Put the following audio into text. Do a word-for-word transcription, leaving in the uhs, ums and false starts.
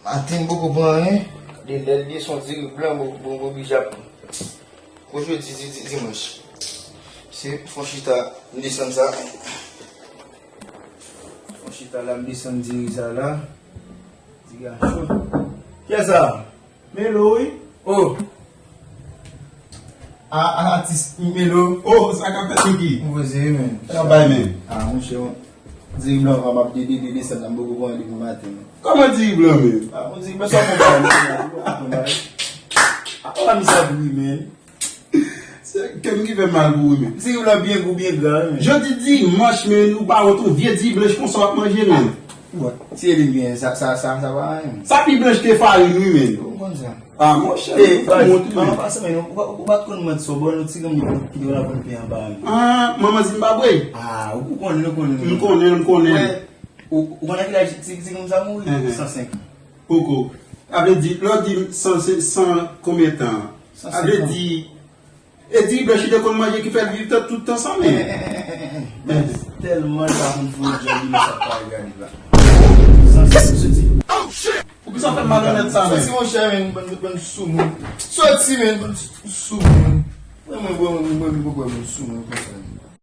Maten m poko pran anyen. Gade lè l ye, se yon diri blan, bon, bon, bon, oblije ap. Kou jodi, di, di, dimanch. Se fon chita, m desann sa. Fon chita la, m desann diri sa la. Diri a cho. Kiyès sa? Melo, wi. Oh. A, a, atis Melo. Oh, sa k ap fèt, Niki? Mwen poze, men. Sa k ap bay, men? Ah, monchè, diri blan an m ap de, de, de, desann la, m poko pran li pou maten, men. Kòman diri blan, men? Ah, bon, diri blan, sa w konprann, men. Ah, pa mi sa pou li, men. Se kè m ki fè mal pou ou, men. Diri blan byen gou, byen gra, wi, men. Jodi dimanch, men, ou pa wont yon vye diri blanch konsa w ap manje, men. Bon, si e li m gen, sa, sa, sa, sa pa anyen, men. Sa pi blanch ke farin, wi, men. Ou konn sa. Ah, monchè, e, ou fè baz, mont, men. Manman pase, men, ou, ou, ou pa t konn mwen sou bò, nou ti granm ki te la konn pi anba, men. Ah, manman Zimbabwe? Ah, ou, ou konnen, ou konnen. M konnen, m konnen. Wè, ou, ou konnen kilè ti, ti granm sa mouri? San senk. Poko. Sa vle di, lè w di san, se san konbyen tan? Sa vle di, e diri blanch li te konn manje ki fè l viv tan, tout tan sa, men. Men, tèlman l pa konn fout djòb li, men sa pa regade la. San senk soti. Poukisa w fè malonèt sa, men? Soti, monchè, men, bann, bann soumoun. Soti, men, bann soumoun. Mwen, mwen, mwen, mwen, mwen, mwen, mwen, soumoun konsa, men.